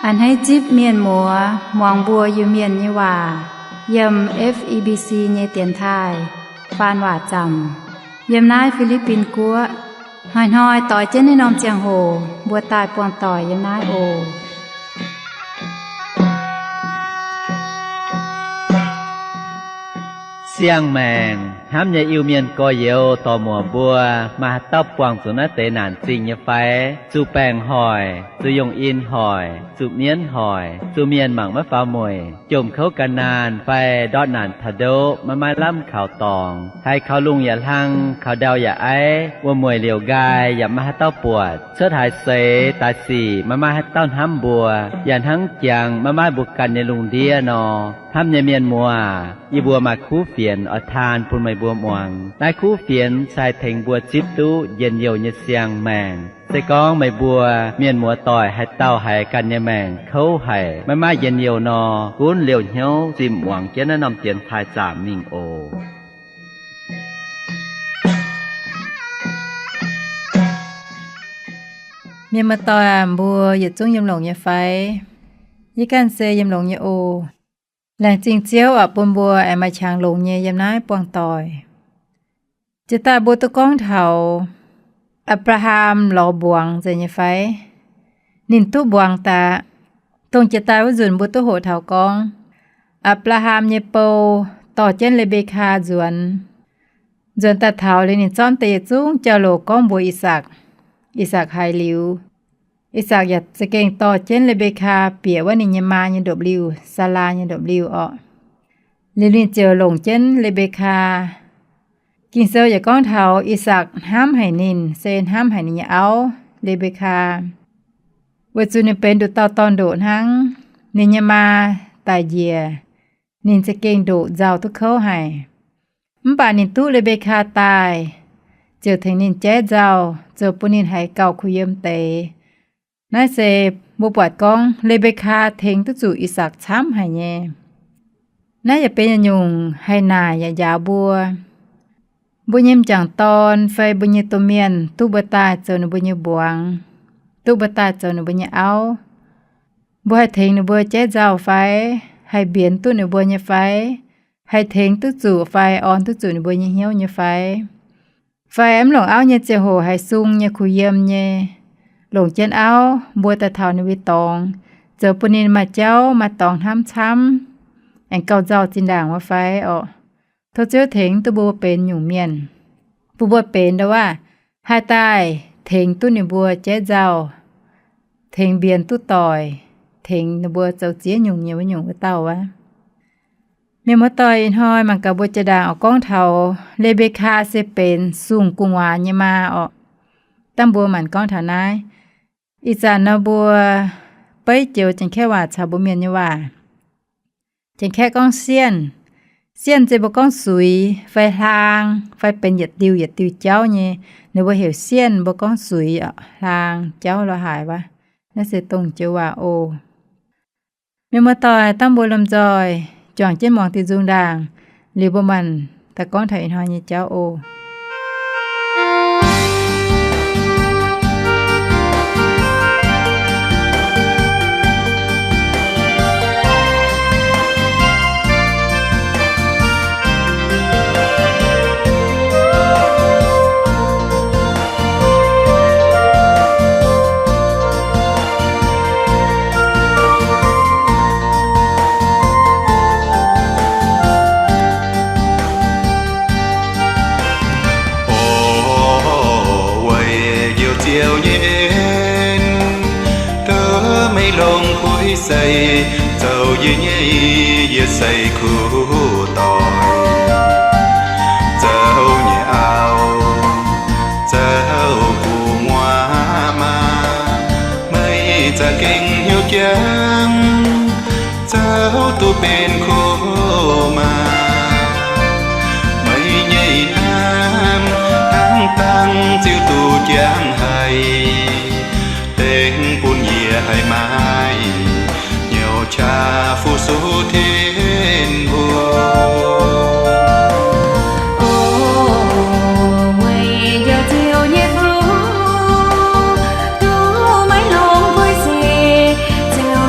A'hneiv zipv mienh muoz muangx mbuo Iu-Mienh nyei waac yiem F E B C nyei dienx taaih faan waac zaamc yiem naaiv Fi^li^bin Guoqv. Hnoi-hnoi doix jienv naaiv norm ziangh hoc mbuo daaih buangh doic yiem naaiv oc. Siang-maengc hnamv nyei Iu-Mienh gorx-youz dorc-muoc mbuo, maaih haaix dauh buangh zuqc naaiv deix naanc zingh nyei fai? Zuqc baengc hoic, zuqc yongh in hoic, zuqc mienv hoic, zuqc mienh mangc maiv faaux mueic, jomc kouv gan naanh fai ndortv naanc taux ndoqv maiv maaih lamh kaux dorngx, haiz kaux lungh yaac hlang, kaux ndau yaac aiv, wuom-mueic liouc nqaai yaac maiv maaih haaix dauh buatc, cuotv haaix seix daaih sic maiv maaih haaix dauh hnamv mbuo, yaac hnangv jangx maiv maaih mbuo ganh nyei lungh ndiev nor. Hnamv nyei mienh muoz, yie mbuo maaih kuv fienx oix taan bun meih mbuo muangx. Naaiv kuv fienx se haih tengx mbuo zipv duqv njien-youh nyei siang-maengc. Se gorngv meih mbuo mienh muoz doic haaix dauh haiz ganh nyei maengc kouv haic, maiv maaih njien-youh nor, gunv liouh hnyouv zimh muangx jienv naaiv norm dienx taaih zaamc mingh oc. Mienh muoz doic aac, mbuo yietc zungv yiem longx nyei fai? Yie ganh se yiem longx nyei oc. Laengz zingh Ziouv oc, bun mbuo aengx maaih qangx longx nyei yiem naaiv buangh doic. Jiex daaih mbuo duqv gorngv taux Apc^laa^ham lorz mbuangz nzengc nyei fai? Ninh duqv mbuangz daaih. Dongh jiex daaih wuov nzunc mbuo duqv hoqc taux gorngv, Apc^laa^ham nyei bou dorh jienv Le^mbe^kaa nzuonx. Nzuonx daaih taux liuz ninh zorqv deix yietc zungv jauv-louc gorngv mbuox I^sakc. I^sakc haiz liuz, I^sakc yaac za'gengh dorh jienv Le^mbe^kaa bieqc wuov ninh nyei maa nyei ndopv-liuh, Saalaa nyei ndopv-liuh orqc. Liuz ninh ziouc longc jienv Le^mbe^kaa. Ging-Sou yaac gorngv taux I^sakc hnamv haic ninh, se hnamv haic ninh nyei auv, Le^mbe^kaa, weic zuqc ninh benx nduqc dauh dorn-ndoqc hnangv. Ninh nyei maa daic njiec, ninh za'gengh ndoqc nzauh duqv kouv haic. Mv baac ninh duqv Le^mbe^kaa daaih, ziouc tengx ninh jaiv nzauh, zoux bun ninh haiz gauh kuh yiem deix. Naaiv se mbuo buatc gorngv Le^mbe^kaa tengx duqv zuqc I^sakc camv haic nyei. Naaiv yaac benx yietc nyungc haih naaic yaac njaaux mbuo. Mbuo nyei m'jangc dorn fai mbuo nyei domh mienh duqv mbuo daaih zoux ninh mbuo nyei mbuangz, duqv mbuo daaih zoux ninh mbuo nyei auv, mbuo haih tengx ninh mbuo jaiv nzauh fai? Haih mbienx duqv ninh mbuo nyei fai? Haih tengx duqv zuqc fai orn duqv zuqc ninh mbuo nyei hnyouv nyei fai? Fai mv longc auv nyei ziangh hoc haih sung nyei, kuh yiem nyei, longc jienv auv mbuo daaih taux ninh mbuo dorngx, zoux bun ninh maaih jauv maaih dorngx hnamv camv, aengx gauh nzauh zinh ndaangc wuov fai orqc? Tov Ziouv tengx duqv mbuo benx nyungc mienh, bun mbuo benx ndau wuov, haih daaih tengx duqv ninh mbuo jaiv nzauh, tengx mbienx duqv doic, tengx ninh mbuo zoux ziex nyungc nyei wuov nyungc wuov dauh wuov. Mienh muoz-doic, ih hnoi mangc gaax mbuo jiex ndaangc oix gorngv taux Le^mbe^kaa se benx sung gu'nguaaz nyei maa orqc. Dangh mbuo maanc gorngv taux naaiv. Ih zanc nor mbuo beiv joux Janx-Kaeqv waac caux mbuo Mienh nyei waac. Janx-Kaeqv gorngv sienh. Sienh se mbuo gorngv suix fai hlaang fai benx yietc diuh yietc diuh jauv nyei. Ninh mbuo heuc sienh, mbuo gorngv suix, hlaang, jauv lorz haaix wuov. Naaiv se dongh joux waac oc. Mienh muoz-doic, dangh mbuo lomh nzoih juangc jienv muangx diuh nzung ndaangc, liuz mbuo maanc daaih gorngv taux ih hnoi nyei jauv oc. Weic njoux Ziouv nyei en, duqv meih longx kuv sai, zoux yie nyei yietc sei kuv doic. Zoux nyei auv, zoux gu'nguaaz maa, meih za'gengh hnyouv jangx, zoux duqv benx kuv maa. Meih nyei hnamv hnangv dangh ziouc duqv jangx haic, tengx bun yie haih maaih hnyouv qaqv fu-sux Tin-Hungh. O, weic njoux Ziouv nyei fuqv, duqv maiv longx kuv sai, zoux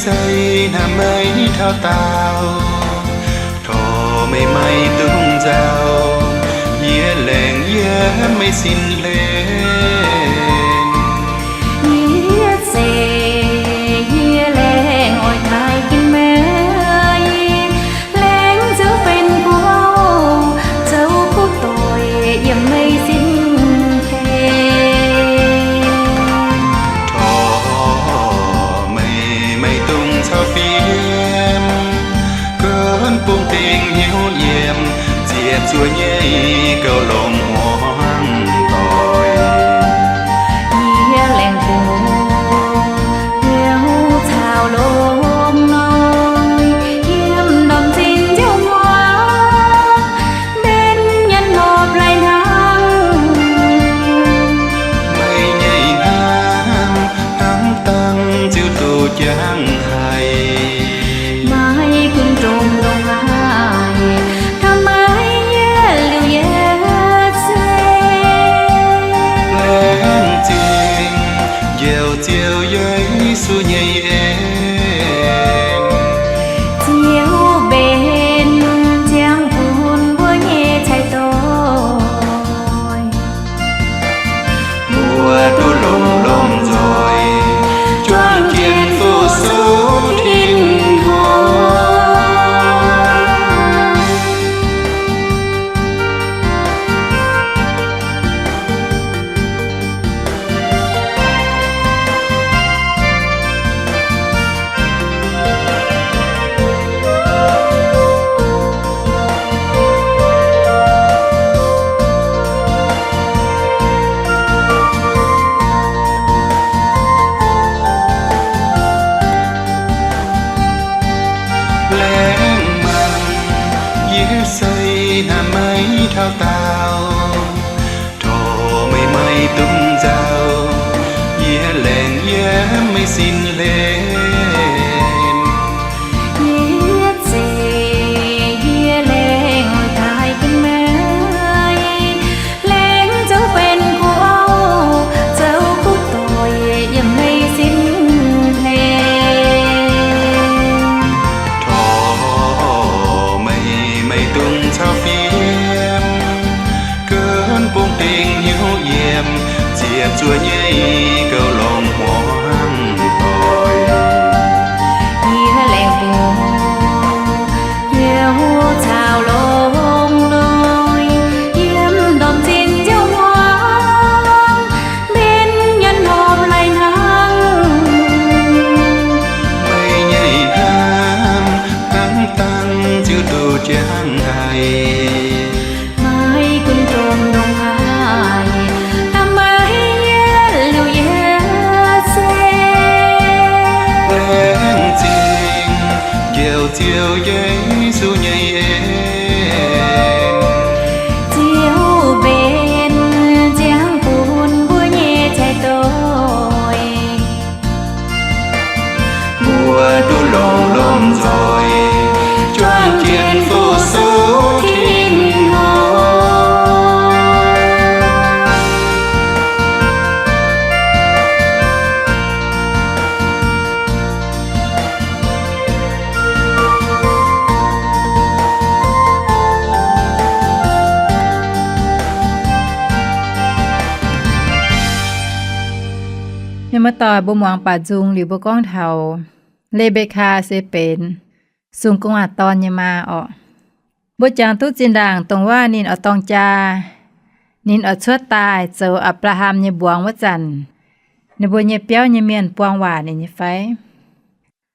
Sei hnamv meih taux daauh, tov meih maiv dungx nzauh, yie laengz yiem meih sin hlen. Yie zeiz yie laengz oix taaih ginv meih, laengz ziouc benx kuv auv, zoux kuv doic yiem meih sin hlen. Tov meih maiv dungx caux fiem, gunv bungx dingc hnyouv yiem, ziec zuoqv nyei gauh longx muangx doic. Yie laengz bungx hnyouv caux longx noic, yiem ndorm zinh nziouv muangx, mbenc nyanc hopv lai hnangv. Meih nyei hnamv hnangv dangh ziouc duqv jangx haic. Maiv gunv ndongc haaix, hnamv meih yietc liuz yietc se. Laengz zingh njoux Ziouv Yesu nyei en, ziouc mbenc ziangh bun mbuo nyei cai doic. Mbuo duqv longx-longx nzoih, juangc jienv fu-sux Tin-Hungh. Laengz mangc, yie sei hnamv meih taux daauh, tov meih maiv dungx nzauh, yie laengz yiem meih sin hlen. Yie zeiz yie laengz oix taaih ginv meih, laengz zoux benx kuv auv, zoux kuv doic yiem meih sin hlen. Tov meih maiv dungx caux fiem, gunv bungx dingc hnyouv yiem, ziec zuoqv nyei gauh longx muangx doic. Yie laengz bungx hnyouv caux longx noic, yiem ndorm zinh nziouv muangx, mbenc nyanc hopv lai hnangv. Meih nyei hnamv hnangv dangh ziouc duqv jangx haic. Maiv gunv ndongc haaix, hnamv meih yietc liuz yietc se. Laengz zingh njoux Ziouv Yesu nyei en, ziouc mbenc ziangh bun mbuo nyei cai doic. Mbuo duqv longx-longx nzoih, juangc jienv fu-sux Tin-Hungh. Mienh muoz-doic, mbuo muangx baac nzung liuz mbuo gorngv taux Le^mbe^kaa se benx sung gu'nguaaz dorn nyei maa orqc. Mbuo jangx duqv zinh ndaangc dongh waac ninh oix dorng jaa, ninh oix cuotv daaih zoux Apc^laa^ham nyei mbuangz wuov zanc, ninh mbuo nyei biauv nyei mienh buang waac ninh nyei fai?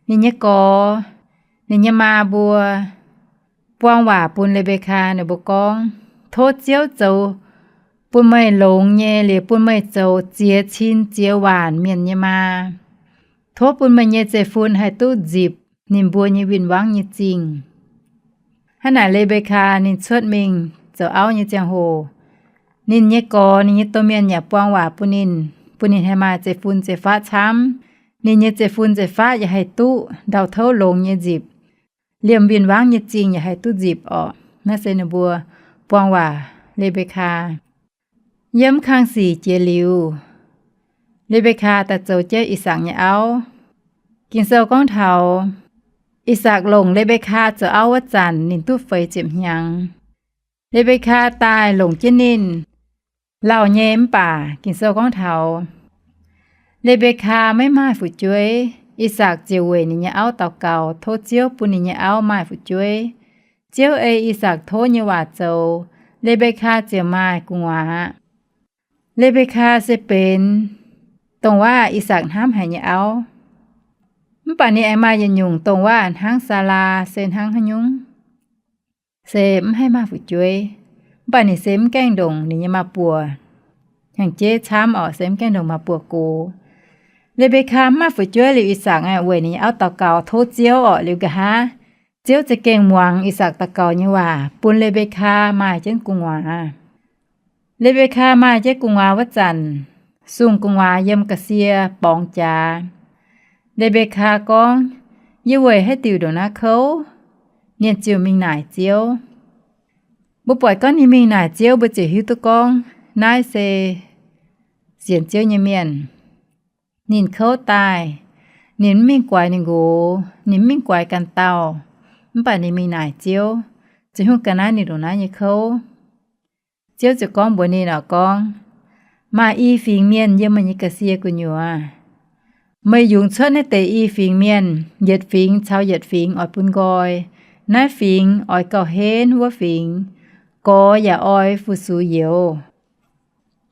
Ninh nyei gorx, ninh nyei maa mbuo buang waac bun Le^mbe^kaa, ninh mbuo gorngv, Tov Ziouv zoux bun meih longx nyei liuz bun meih zoux ziex cin ziex waanc mienh nyei maa. Tov bun meih nyei zeiv-fun haih duqv nzipc ninh mbuo nyei win-wangv nyei zingh. Hnangv naaic Le^mbe^kaa ninh cuotv mingh zoux auv nyei ziangh hoc, ninh nyei gorx, ninh nyei domh mienh yaac buang waac bun ninh, bun ninh haih maaih zeiv-fun zeiv-faqv camv. Ninh nyei zeiv-fun zeiv-faqv yaac haih duqv ndau-touv longx nyei nzipc, liemh win-wangv nyei zingh yaac haih duqv nzipc orqc. Naaiv se ninh mbuo buang waac Le^mbe^kaa. Yiem kang sic jiex liuz, Le^mbe^kaa daaih zoux jienv I^sakc nyei auv. Ging-Sou gorngv taux I^sakc longc Le^mbe^kaa zoux auv wuov zanc ninh duqv feix ziepc hnyangx. Le^mbe^kaa daaih longc jienv ninh, lauh nyei mv baac Ging-Sou gorngv taux Le^mbe^kaa maiv maaih fu'jueiv. I^sakc ziouc weic ninh nyei auv daux gaux, tov Ziouv bun ninh nyei auv maaih fu'jueiv. Ziouv ei I^sakc tov nyei waac zoux, Le^mbe^kaa ziouc maaih gu'nguaaz. Le^mbe^kaa se benx dongh waac I^sakc hnamv haic nyei auv. Mv baac ninh aengx maaih yietc nyungc dongh waac hnangv Saalaa se hnangv haaix nyungc? Se mv haih maaih fu'jueiv. Mv baac ninh se mv gaengh ndongc ninh nyei maa-buoc. Hnyangx-jeiv camv orqc, se mv gaengh ndongc maa-buoc gox. Le^mbe^kaa mv maaih fu'jueiv liuz, I^sakc weic ninh nyei auv daux gaux tov Ziouv orqc, liuz nqa'haav Ziouv za'gengh muangx I^sakc daux gaux nyei waac, bun Le^mbe^kaa maaih jienv gu'nguaaz. Le^mbe^kaa maaih jienv gu'nguaaz wuov zanc, sung gu'nguaaz yiem ga'sie borngz jaax. Le^mbe^kaa gorngv, Yie weic haaix diuc ndongc naaiv kouv? Ninh ziouc mingh naaic Ziouv. Mbuo buatc gorngv ninh mingh naaic Ziouv, mbuo ziouc hiuv duqv gorngv naaiv se sienx Ziouv nyei mienh. Ninh kouv daaih, ninh mv mingh guaix ninh nqox, ninh mv mingh guaix ganh dauh, mv baac ninh mingh naaic Ziouv, ziouc hungh ga'naaiv ninh ndongc naaiv nyei kouv. Ziouv ziouc gorngv mbuox ninh oc gorngv, Maaih i fingx mienh yiem meih nyei ga'sie gu'nyuoz. Meih yungz cuotv naaiv deix i fingx mienh, yietc fingx caux yietc fingx oix bun nqoi. Naaiv fingx oix gauh henv wuov fingx. Gorx yaac oix fu-sux youz.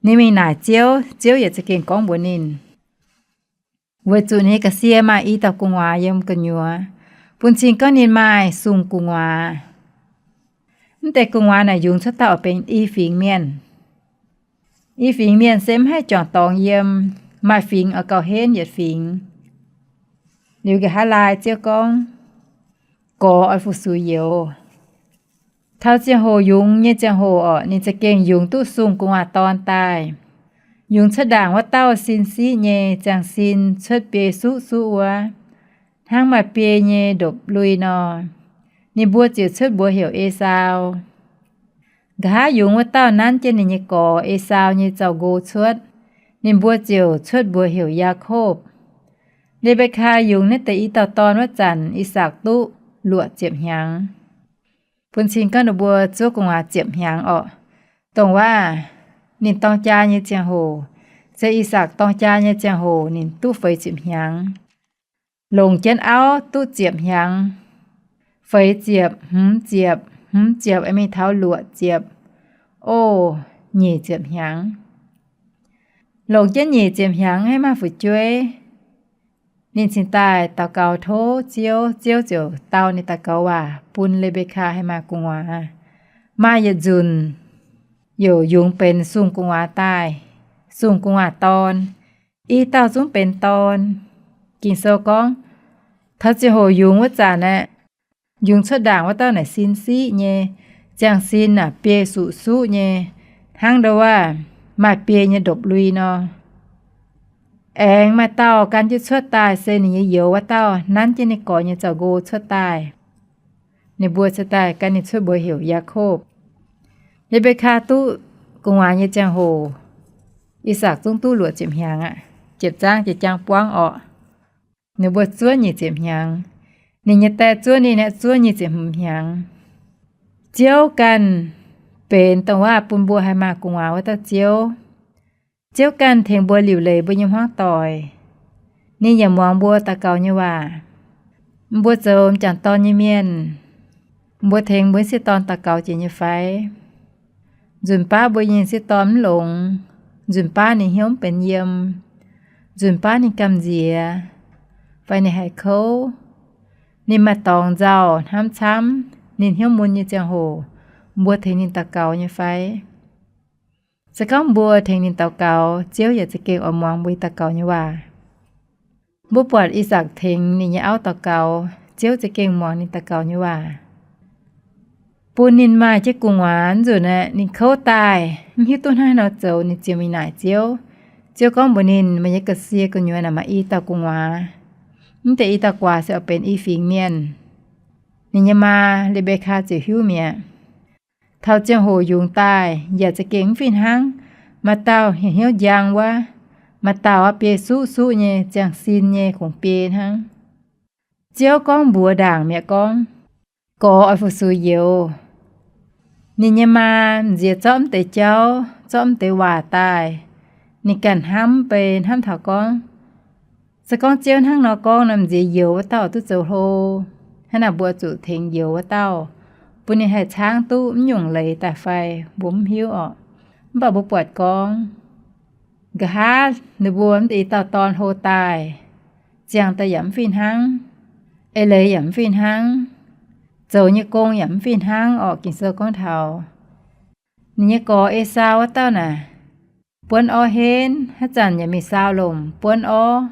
Ninh mingh naaic Ziouv, Ziouv yaac za'gengh gorngv mbuox ninh. Weic zuqc ninh nyei ga'sie maaih i dauh gu'nguaaz yiem gu'nyuoz, bun cing gorngv ninh maaih sung gu'nguaaz. Mv deix gu'nguaaz naaic yungz cuotv dauh oix benx i fingx mienh. I fingx mienh se mv haih juangc dorngx yiem, maaih fingx oix gauh henv yietc fingx. Liuz nqa'haav laai Ziouv gorngv, gorx oix fu-sux youz. Taux ziangh hoc yungz nyei ziangh hoc orqc, ninh za'gengh yungz duqv sung gu'nguaaz dorn daaih. Yungz cuotv ndaangc wuov dauh sin siqv nyei, ziangh sin cuotv biei suqv suqv wuov, hnangv maaih biei nyei ndopv-lui nor. Ninh mbuo ziouc cuotv mbuox heuc Esaau. Nqa'haav yungz wuov dauh nanv jienv ninh nyei gorx, Esaau nyei zaux-nqo cuotv. Ninh mbuo ziouc cuotv mbuox heuc Yaakopv. Le^mbe^kaa yungz naaiv deix i dauh dorn wuov zanc, I^sakc duqv luoqc ziepc hnyangx. Bun cing gorngv ninh mbuo zuov gu'nguaaz ziepc hnyangx orqc. Dongh waac ninh dorng jaa nyei ziangh hoc, se I^sakc dorng jaa nyei ziangh hoc ninh duqv feix ziepc hnyangx. Longc jienv auv duqv ziepc hnyangx, feix ziepc, hmz ziepc, hmz ziepc mingh taux luoqc ziepc, o, nyic ziepc hnyangx. Longc jienv nyic ziepc hnyangx maiv maaih fu'jueiv. Ninh cingx daaih daux gaux tov Ziouv, Ziouv ziouc dau ninh daux gaux waac bun Le^mbe^kaa haih maaih gu'nguaaz. Maaih yietc nzunc, youc yungz benx sung gu'nguaaz daaih, sung gu'nguaaz dorn. I dauh zungv benx dorn. Ging-Sou gorngv, taux ziangh hoc yungz wuov zanc aeqv, yungz cuotv ndaangc wuov dauh naaic sin siqv nyei, ziangh sin naaic biei suqv suqv nyei, hnangv ndo waac maaih biei nyei ndopv-lui nor. Aengx maaih dauh gan jienv cuotv daaih se ninh nyei youz wuov dauh nanv jienv ninh gorx nyei zaux-nqo cuotv daaih. Ninh mbuo cuotv daaih gan ninh cuotv mbuox heuc Yaakopv. Le^mbe^kaa duqv gu'nguaaz nyei ziangh hoc, I^sakc zungv duqv luoqc ziepc hnyangx aqv. Ziepc zaang jiex jaang buangv orqc. Ninh mbuo zuov nyic ziepc hnyangx. Ninh nyei die zuov ninh aeqv, zuov nyic ziepc hmz hnyangx. Ziouv ganh benx dongh waac bun mbuo haih maaih gu'nguaaz wuov dauh Ziouv. Ziouv ganh tengx mbuo liuc leiz mbuo nyei hmuangv doic. Ninh yaac muangx mbuo daux gaux nyei waac. Mbuo zoux m'jangc dorn nyei mienh, mbuo tengx mbuo nyei sieqv dorn daux gaux jiex nyei fai? Nzunc baav mbuo nyei sieqv dorn mv longx. Nzunc baav ninh hnyouv mv benx yiem. Nzunc baav ninh gamh nziex, fai ninh haiz kouv, ninh maaih dorngx nzauh hnamv camv, ninh hnyouv mun nyei ziangh hoc, mbuo tengx ninh daux gaux nyei fai? Se gorngv mbuo tengx ninh daux gaux, Ziouv yaac za'gengh oix muangx mbuo daux gaux nyei waac. Mbuo buatc I^sakc tengx ninh nyei auv daux gaux, Ziouv za'gengh muangx ninh daux gaux nyei waac, bun ninh maaih jienv gu'nguaaz. Nzunc aeqv, ninh kouv daaih, mv hiuv duqv hnangv haaix nor zoux, ninh ziouc mingh naaic Ziouv. Ziouv gorngv mbuox ninh, meih nyei ga'sie gu'nyuoz naaic maaih i dauh gu'nguaaz. Mv deix i dauh guaax se oix benx i fingx mienh. Ninh nyei maa, Le^mbe^kaa, ziouc hiuv mi'aqv. Taux ziangh hoc yungz daaih yaac za'gengh mv fih hnangv. Maaih dauh hnyouv njang wuov, maaih dauh aqv biei suqv suqv nyei, ziangh sin nyei, kungx biei hnangv. Ziouv gorngv mbuox ndaangc mi'aqv gorngv, Gorx oix fu-sux youz. Ninh nyei maa m'nziex zorqv mv deix jauv, zorqv mv deix waac daaih, ninh ganh hnamv bei hnamv taux gorngv, se gorngv Ziouv hnangv nor gorngv nor, m'nziex youz wuov dauh duqv zoux hlo. Hnangv naaic mbuo zuqc tengx youz wuov dauh, bun ninh haih caangv duqv mv nyungc leiz daaih fai, mbuo mv hiuv orqc. Mv baac mbuo buatc gorngv, nqa'haav ninh mbuo mv deix i dauh dorn hlo daaih, ziangh daaih yaac mv fih hnangv, eix leiz yaac mv fih hnangv, zoux nyei gong yaac mv fih hnangv orqc. Ging-Sou gorngv taux ninh nyei gorx Esaau wuov dauh naaic, buonv orv henv, haaix zanc yaac mingh saau lomc buonv orv.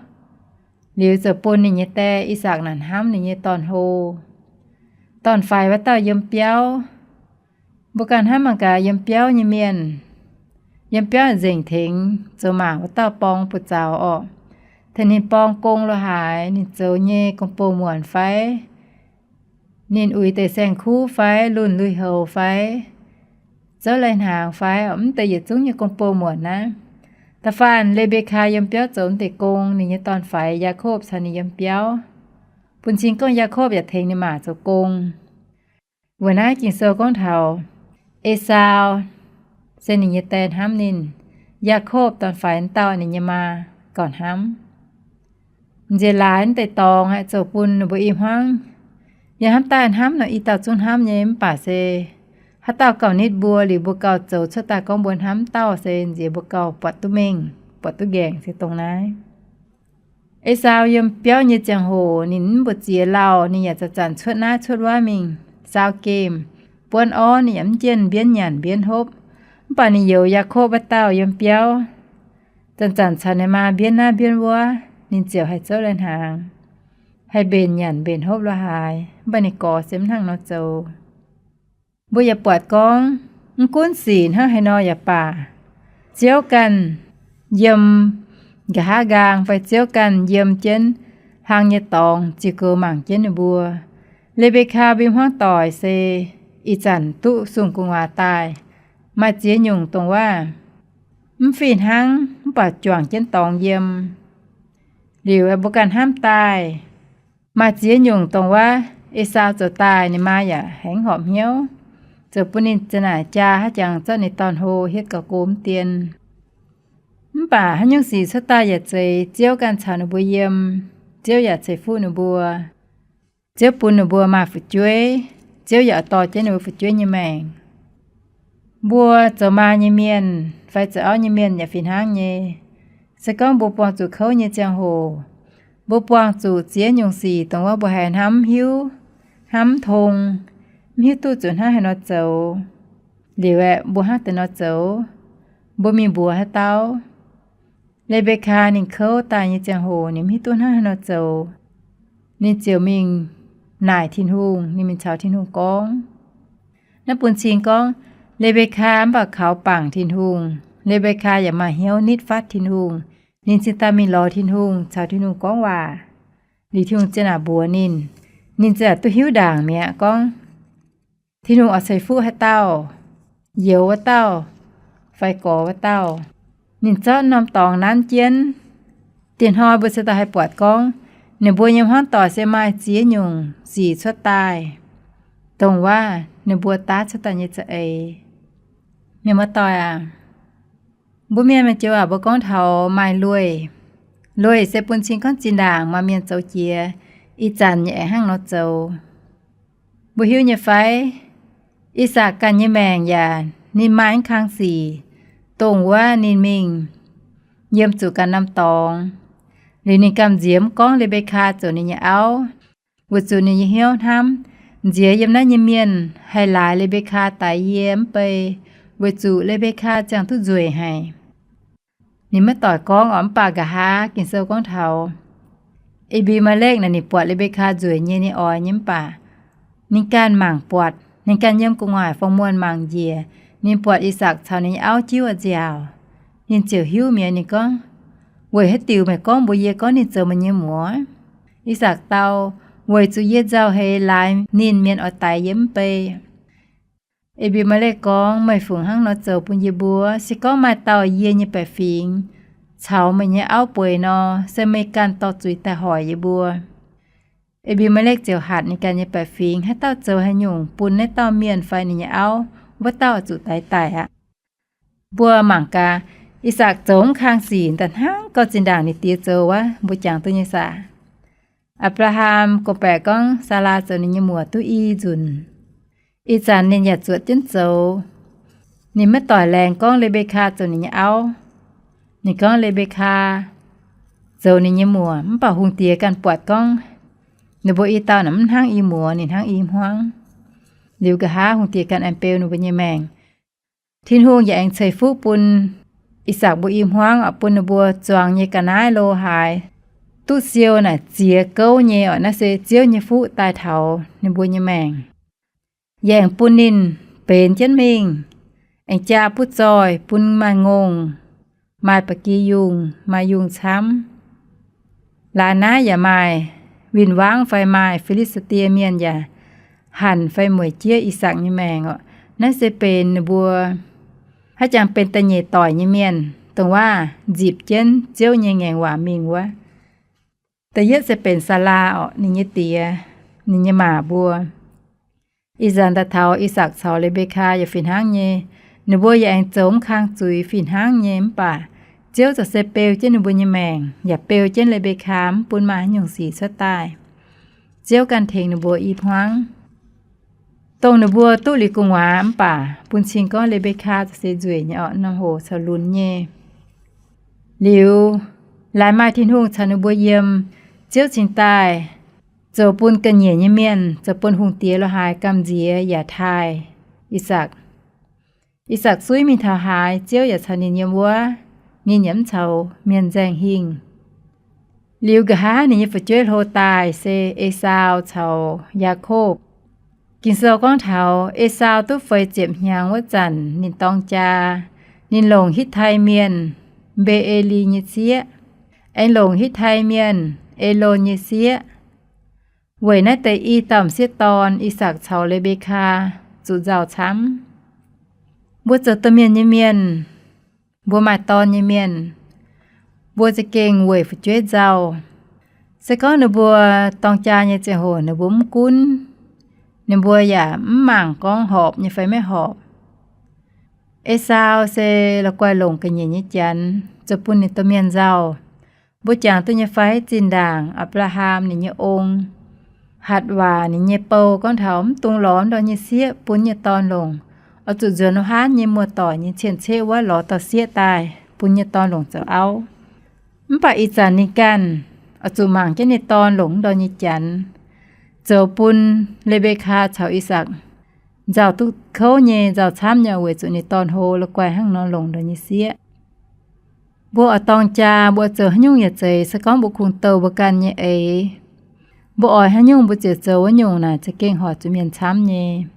Liuz ziouc bun ninh nyei die I^sakc naaic hnamv ninh nyei dorn-hlo. Dorn-faix wuov dauh yiem biauv. Mbuo ganh hnamv mangc gaax yiem biauv nyei mienh, yiem biauv nzengc tengx zoux maac wuov dauh borng buoz-zaux orqc. Tengx ninh borng gong lo haaix, ninh zoux nyei gong-bou muonc fai, ninh uix deix saeng-kuv fai, lunh lui-houx fai, zouv lai-hnaangx fai, mv deix yietc zungv nyei gong-bou muonc naaiv. Da'faanh Le^mbe^kaa yiem biauv zoux mv deix gong, ninh nyei dorn-faix Yaakopv caux ninh yiem biauv. Bun cing gorngv Yaakopv yaac tengx ninh maac zoux gong. Weic naaiv Ging-Sou gorngv taux Esaau se ninh nyei die hnamv ninh, Yaakopv dorn-faix wuov dauh ninh nyei maa gauh hnamv. M'nziex laaix mv deix dorngx haih zoux bun ninh mbuo i hmuangv. Yaac hnamv daaih hnamv nor, i dauh zungv hnamv nyei, mv baac se haaix dauh gauh nitv mbuo liuz mbuo gauh zoux cuotv daaih gorngv mbuo hnamv dauh se m'nziex mbuo gauh buatc duqv mengh, buatc duqv nqaengc se dongh naaiv. Esaau yiem biauv nyei ziangh hoc ninh mv mbu'ziex lauh, ninh yaac zanc-zanc cuotv naaiv cuotv wuov mingh saau gemh. Buonv orv ninh yaac mv jienv mbienv nyanc mbienv hopv. Mv baac ninh youz Yaakopv wuov dauh yiem biauv, zanc-zanc caux ninh maa mbienv naaiv mbienv wuov, ninh ziouc haih zouv lai-hnaangx, haih mbenc nyanc mbenc hopv lo haaix. Mv baac ninh gorx se mv hnangv nor zoux. Mbuo yaac buatc gorngv, mv gunv sic hnangv haaix nor yaac baac, Ziouv ganh yiem nqa'haav nqaang fai Ziouv ganh yiem jienv hlang nyei dorngx ziux goux mangc jienv ninh mbuo. Le^mbe^kaa mbuo i hmuangv doic se ih zanc duqv sung gu'nguaaz daaih, maaih ziex nyungc dongh wuov mv fih hnangv mv baac juangc jienv dorngx yiem. Liuz mbuo ganh hnamv daaih, maaih ziex nyungc dongh wuov Esaau zoux daaih ninh maa yaac haengx horpc hnyouv, zoux bun ninh za'naaic jaa haaix jangx zorqv ninh dorn-hlo hietv gauh go mv dien. Mv baac haaix nyungc sic cuotv daaih yaac zeiz Ziouv ganh caux ninh mbuo yiem. Ziouv yaac ceix fuqv ninh mbuo. Ziouv bun ninh mbuo maaih fu'jueiv. Ziouv yaac dorh jienv ninh mbuo fu'jueiv nyei maengc. Mbuo zoux maa nyei mienh fai zoux auv nyei mienh yaac fih hnangv nyei. Se gorngv mbuo buangh zuqc kouv nyei ziangh hoc, mbuo buangh zuqc ziex nyungc sic dongh wuov mbuo haiz hnamv mv hiuv, hnamv mv tong, mv hiuv duqv zuqc hnangv haaix nor zoux. Liuz aeqv, mbuo hnangv deix nor zoux, mbuo mingh mbuox haaix dauh? Le^mbe^kaa ninh kouv daaih nyei ziangh hoc ninh mv hiuv duqv hnangv haaix nor zoux. Ninh ziouc mingh naaic Tin-Hungh, ninh mingh caux Tin-Hungh gorngv. Naaiv bun cing gorngv Le^mbe^kaa mv baac kaux bangc Tin-Hungh. Le^mbe^kaa yaac maaih hnyouv nitv fatv Tin-Hungh. Ninh cingx daaih mingh lorz Tin-Hungh, caux Tin-Hungh gorngv waac. Liuz Tin-Hungh ziex naaic mbuox ninh, ninh ziex naaic duqv hiuv ndaangc mi'aqv gorngv Tin-Hungh oix ceix fuqv haaix dauh, youz wuov dauh fai gorx wuov dauh. Ninh zorqv norm dorngx nanv jienv. Diex hnoi mbuo se daaih haih buatc gorngv ninh mbuo nyei hmuangv doic se maaih ziex nyungc sic cuotv daaih, dongh wuov ninh mbuo daav cuotv daaih nyei za'eix. Mienh muoz-doic aac, mbuo mienh maaih joux aac, mbuo gorngv taux maaih lueic. Lueic se bun cing gorngv zinh ndaangc maaih mienh zoux jiex, ih zanc yaac aengx hnangv nor zoux. Mbuo hiuv nyei fai? I^sakc ganh nyei maengc yaac ninh maaih mv kang sic, dongh wuov ninh mingh yiem zuqc ganh norm dorngx. Liuz ninh gamh nziex mv gorngv Le^mbe^kaa zoux ninh nyei auv, weic zuqc ninh nyei hnyouv hnamv, nziex yiem naaiv nyei mienh haih laaix Le^mbe^kaa daix yie mv bei, weic zuqc Le^mbe^kaa ziangh duqv nzueic haic. Ninh maiv doic gorngv oc, mv baac nqa'haav Ging-Sou gorngv taux E^mbi^maa^lekv naaic ninh buatc Le^mbe^kaa nzueic nyei, ninh oix nyei mv baac ninh ganh mangc buatc, ninh ganh yiem gu'nguaaic fong muonh mangc njiec, ninh buatc I^sakc caux ninh nyei auv jiuv nziaauc. Ninh ziouc hiuv mi'aqv, ninh gorngv, weic haaix diuc meih gorngv mbuox yie gorngv ninh zoux meih nyei muoc? I^sakc dau, weic zuqc yie nzauh heix laaix ninh mienh oix daix yie mv bei. E^mbi^maa^lekv gorngv, meih fungc hnangv nor zoux bun yie mbuo? Se gorngv maaih dauh yie nyei baeqc fingx caux meih nyei auv bueix nor, se meih ganh dorh zuiz daaih hoic yie mbuo. E^bi^me^lekv ziouc hatc ninh ganh nyei baeqc fingx, haaix dauh zoux haaix nyungc bun naaiv dauh mienh fai ninh nyei auv, wuov dauh zuqc daix daic aqv. Mbuo mangc gaax, I^sakc zoux mv kang sic daaih hnangv gauh zinh ndaangc ninh diex zoux wuov, mbuo jangx duqv nyei saah? Apc^laa^ham gorngv-baeqc gorngv Saalaa zoux ninh nyei muoc duqv i nzunc. Ih zanc ninh yaac zuotc jienv zoux. Ninh maiv doic laengz gorngv Le^mbe^kaa zoux ninh nyei auv. Ninh gorngv Le^mbe^kaa zoux ninh nyei muoc, mv baac hungh diex ganh buatc gorngv ninh mbuo i dauh naaic mv hnangv i muoz, ninh hnangv i hmuangv. Liuz nqa'haav hungh diex ganh aengx beu ninh mbuo nyei maengc. Tin-Hungh yaac aengx ceix fuqv bun I^sakc mbuo i hmuangv oc, bun ninh mbuo zuangx nyei ga'naaiv lo haaix duqv siou naaic ziex gouv nyei oc. Naaiv se Ziouv nyei fuqv daaih taux ninh mbuo nyei maengc. Yaac aengx bun ninh benx jienv mingh, aengx jaa butv zoih bun maaih ngongh, maaih ba'gi yungh, maaih yungh camv. Laaix naaiv yaac maaih win-wangv fai maaih Fi^li^saa^die Mienh yaac hanc fai mueic jieqv I^sakc nyei maengc oc. Naaiv se benx ninh mbuo haaix jangx benx da'nyeic doic nyei mienh, dongh waac nzipc jienv Ziouv nyei ngaengc waac mingh wuov. Da'yietv se benx Saalaa oc, ninh nyei diex, ninh nyei maa mbuo. Ih zanc daaih taux I^sakc caux Le^mbe^kaa yaac fih hnangv nyei. Ninh mbuo yaac aengx zoux mv kang zuiz fih hnangv nyei, mv baac Ziouv za'gengh se beu jienv ninh mbuo nyei maengc, yaac beu jienv Le^mbe^kaa mv bun maaih haaix nyungc sic cuotv daaih. Ziouv ganh tengx ninh mbuo i hmuangv. Dongh ninh mbuo duqv liuz gu'nguaaz mv baac bun cing gorngv Le^mbe^kaa za'gengh se nzueic nyei oc, norm hoc caux lunx nyei. Liuz, laaix maaih Tin-Hungh caux ninh mbuo yiem, Ziouv cingx daaih zoux bun ga'nyiec nyei mienh, zoux bun hungh diex lo haaix gamh nziex yaac taaih I^sakc. I^sakc suiv mingh taux haaix, Ziouv yaac caux ninh yiem wuov, ninh yaac mv caux mienh nzaeng hingh. Liuz nqa'haav ninh nyei fu'jueiv hlo daaih se Esaau caux Yaakopv. Ging-Sou gorngv taux Esaau duqv feix ziepc hnyangx wuov zanc ninh dorng jaa, ninh longc Hitv^tai Mienh, Mbe^e^li, nyei sieqv, aengx longc Hitv^tai Mienh, Elon, nyei sieqv. Weic naaiv deix i dauh m'sieqv dorn, I^sakc caux Le^mbe^kaa, zuqc nzauh camv. Mbuo zoux domh mienh nyei mienh, mbuo maaih dorn nyei mienh, mbuo za'gengh weic fu'jueiv nzauh. Se gorngv ninh mbuo dorng jaa nyei ziangh hoc ninh mbuo mv gunv, ninh mbuo yaac mv mangc gorngv horpc nyei fai maiv horpc. Esaau se la'guaih longc ga'nyiec nyei Janx zoux bun ninh domh mienh nzauh. Mbuo jangx duqv nyei fai? Zinh ndaangc Apc^laa^ham ninh nyei ong hatc waac ninh nyei bou gorngv taux mv dungx lorz ndorm nyei sieqv bun nyei dorn longc, oix zuqc nzuonx wuov hnangv nyei muoz-doic nyei cien-ceqv wuov lorz dauh sieqv daaih bun nyei dorn longc zoux auv. Mv baac ih zanc ninh ganh oix zuqc mangc jienv ninh dorn longc ndorm nyei Janx, zoux bun Le^mbe^kaa caux I^sakc nzauh duqv kouv nyei, nzauh camv nyei, weic zuqc ninh dorn hlo la'guaih hnangv nor longc ndorm nyei sieqv. Mbuo oix dorng jaa, mbuo zoux haaix nyungc yaac zeiz, se gorngv mbuo kungx douh mbuo ganh nyei eix, mbuo oix haaix nyungc mbuo ziouc zoux wuov nyungc naaic za'gengh hoic zuqc mienh camv nyei.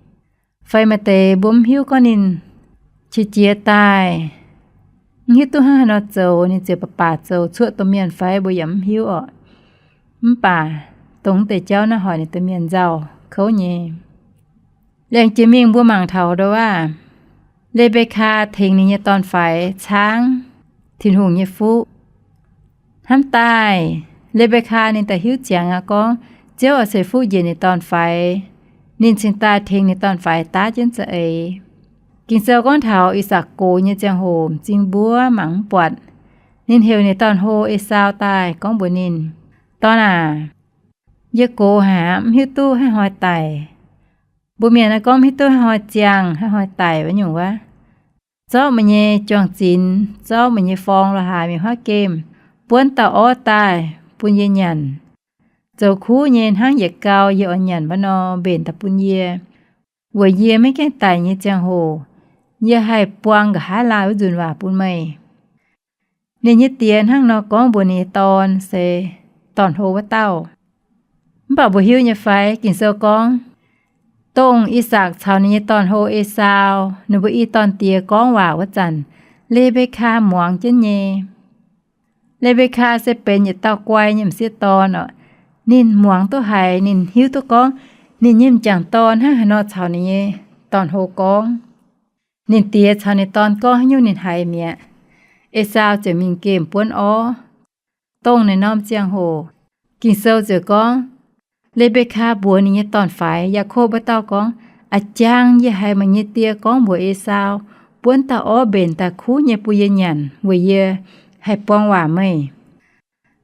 Fai maaih deix mbuo mv hiuv gorngv ninh qiex jiez daaih, mv hiuv duqv hnangv haaix nor zoux, ninh ziouc baac baac zoux cuoqv domh mienh fai, mbuo yaac mv hiuv orqc. Mv baac dongh wuov deix jauv naaiv hoic ninh domh mienh nzauh kouv nyei. Laengz jiex mingh mbuo mangc taux ndau wuov, Le^mbe^kaa tengx ninh nyei dorn-faix caangv Tin-Hungh nyei fuqv. Hnamv daaih, Le^mbe^kaa ninh daaih hiuv ziangx aqv gorngv Ziouv oix ceix fuqv njiec ninh dorn-faix, ninh cingx daaih tengx ninh dorn-faix daav jienv za'eix. Ging-Sou gorngv taux I^sakc gox nyei ziangh hoc m'zing mbuov mangc mv buatc, ninh heuc ninh dorn-hlo Esaau daaih gorngv mbuox ninh, Dorn aac, yie gox haic aqv, mv hiuv duqv haaix hnoi daic. Mbuo mienh naaiv gorngv mv hiuv duqv haaix hnoi ziangh, haaix hnoi daic wuov nyungc wuov. Zorqv meih nyei juang-zinx, zorqv meih nyei forng lo haaix mingh huaav gemh, buonv dauh orv daaih bun yie nyanc. Zoux kuv nyei hnangv yietc gau yie oix nyanc wuov nor, mbenc daaih bun yie, weic yie maiv gaengh daic nyei ziangh hoc, yie haih buang nqa'haav laai wuov nzunc waac bun meih. Ninh nyei diex hnangv nor gorngv mbuox ninh nyei dorn, se dorn-hlo wuov dauh. Mv baac mbuo hiuv nyei fai, Ging-Sou gorngv, dongh I^sakc caux ninh nyei dorn-hlo Esaau ninh mbuo i dorn-diex gorngv waac wuov zanc, Le^mbe^kaa muangx jienv nyei. Le^mbe^kaa se benx yietc dauh guai nyei m'sieqv dorn oc. Ninh muangx duqv haiz, ninh hiuv duqv gorngv ninh nyei m'jangc dorn hnangv haaix nor caux ninh nyei dorn-hlo gorngv. Ninh diex caux ninh dorn gorngv haaix nyungc ninh haiz mi'aqv. Esaau ziouc mingh gemh buonv orv. Dongh naaiv norm ziangh hoc, Ging-Sou ziouc gorngv, Le^mbe^kaa mbuox ninh nyei dorn-faix, Yaakopv, wuov dauh gorngv, A'jang yie haiz meih nyei die gorngv mbuox Esaau, buonv dauh orv mbenc daaih kuv nyei bun yie nyanc weic yie haih buang waac meih.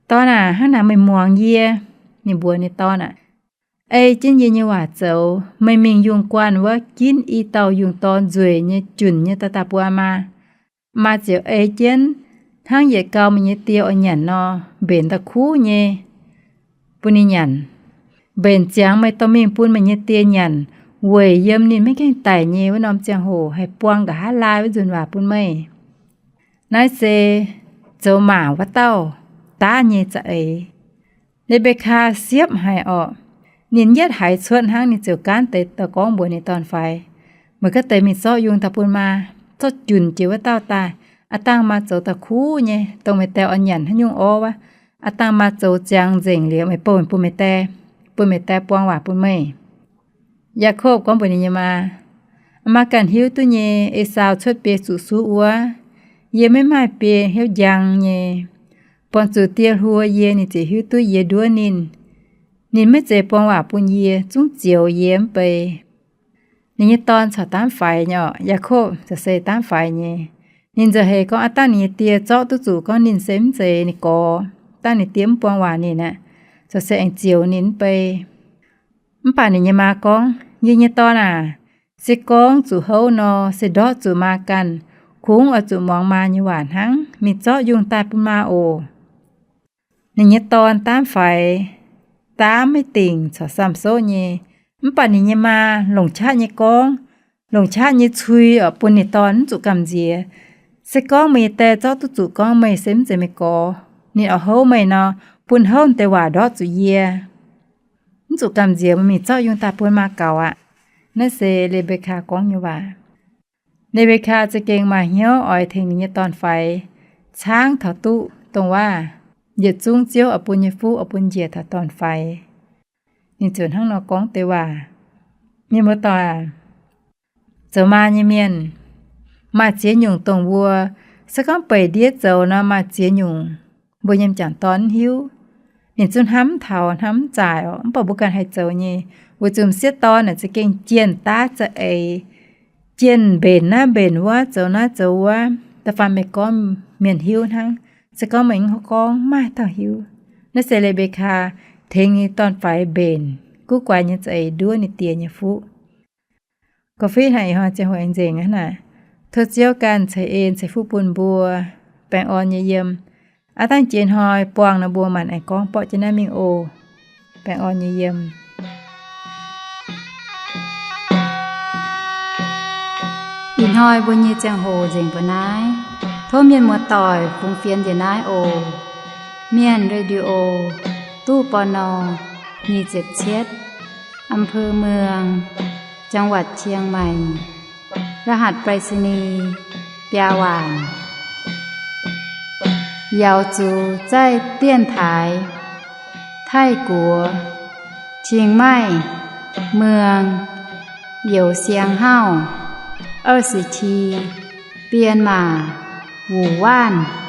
Dorn aac, hnangv naaic meih muangx yie. Ninh mbuox ninh dorn aac, Ei jienv yie nyei waac zoux. Meih mingh yungh guanh wuov, ginv i dauh yungh dorn nzueic nyei, junc nyei daaih daaih bun maa. Maa ziouc ei jienv hnangv yietc gau meih nyei die oix nyanc nor, mbenc daaih kuv nyei bun ninh nyanc. Mbenc ziangx meih dorh mingh bun meih nyei die nyanc, weic yiem ninh maiv gaengh daic nyei wuov norm ziangh hoc haih buang nqa'haav laai wuov nzunc waac bun meih. Naaiv se zoux maac wuov dauh daav nyei za'eix. Le^mbe^kaa siepv haic orqc. Ninh yietv haiz cuotv hnangv, ninh ziouc gaanv deix daaih gorngv mbuox ninh dorn-faix, Meih gaav deix mingh zorqv yungh daaih bun maa, zorqv junc jiex wuov dauh daaih. Aav dangh maa zoux daaih kuv nyei, dongh meih die oix nyanc haaix nyungc orv wuov, aav dangh maa zoux ziangx nzengc liuz, meih bouh bun meih die, bun meih die buang waac bun meih. Yaakopv gorngv mbuox ninh nyei maa, Maa ganh hiuv duqv nyei, Esaau cuotv biei zuqc suv wuov, yie maiv maaih biei hnyouv njang nyei. Buangh zuqc die hluo yie, ninh ziouc hiuv duqv yie nduov ninh. Ninh maiv zeiz buang waac bun yie, zungv zioux yie mv bei. Ninh nyei dorn caux daamv faix nyei orqc, Yaakopv caux se daamv faix nyei. Ninh nzauh heix gorngv aav dangh ninh nyei die zorqv duqv zuqc gorngv ninh se mv zeiz ninh gorx, dangh ninh die mv buang waac ninh aqv, caux se aengx zioux ninh mv bei. Mv baac ninh nyei maa gorngv, Yie nyei dorn aac, se gorngv zuqc houv nor, se ndortv zuqc maa ganh, kungx oix zuqc muangx maa nyei waac hnangv. Mingh zorqv yungh daaih bun maa oc. Ninh nyei dorn daamv faix, daamv maiv dingc caux samh soqv nyei. Mv baac ninh nyei maa longc qaqv nyei gorngv, longc qaqv nyei cui oc bun ninh dorn mv zuqc gamh nziex. Se gorngv meih nyei die zorqv duqv zuqc gorngv meih se mv zeiz meih gorx, ninh oix houv meih nor, bun houv deix waac ndortv zuqc yie. Mv zuqc gamh nziex, meih mingh zorqv yungh daaih bun maa gaux aqv. Naaiv se Le^mbe^kaa gorngv nyei waac. Le^mbe^kaa za'gengh maaih hnyouv oix tengx ninh nyei dorn-faix caangv taux duqv dongh waac yietc zungv Ziouv oix bun nyei fuqv oix bun njiec taux dorn-faix. Ninh ziouc hnangv nor gorngv deix waac. Mienh muoz-doic, zoux maa nyei mienh maaih ziex nyungc dongh mbuo, se gorngv beic ndiev zoux nor maaih ziex nyungc mbuo nyei m'jangc dorn mv hiuv. Ninh zungv hnamv taux hnamv zaaic oc, mv baac mbuo ganh haih zoux nyei. Weic zuqc m'sieqv dorn naaic za'gengh jienh daav za'eix, jienh mbenc naaiv mbenc wuov, zoux naaiv zoux wuov, da'faanh meih gorngv mienh hiuv hnangv. Se gorngv meih mv gorngv, maaih dauh hiuv. Naaiv se Le^mbe^kaa tengx ninh dorn-faix mbenc guv guaix nyei za'eix nduov ninh die nyei fuqv. Gorngv fih hnangv ih hnoi ziangh hoc aengx nzengc aqv naaic. Tov Ziouv ganh ceix en ceix fuqv bun mbuo, baengh orn nyei yiem. Aav dangh jiex hnoi buangh nor mbuo maanc aengx gorngv borqv jienv naaiv mingh oc. Baengh orn nyei yiem. Ih hnoi mbuo nyei ziangh hoc nzengc mbuo naaiv. Tov mienh muoz-doic fungx fienx njiec naaiv oc. Mienh Radio, ตู้ ปณ. nyic ziepc cietv, อำเภอเมือง จังหวัดเชียงใหม่ รหัสไปรษณีย์ biaa waanc. Yaux zuqc zaih dienx taaix Taiv-Guoqv, Chiang Mai, เมือง Youz Siang Hauv, 二十七, 编码 Wu Wanv.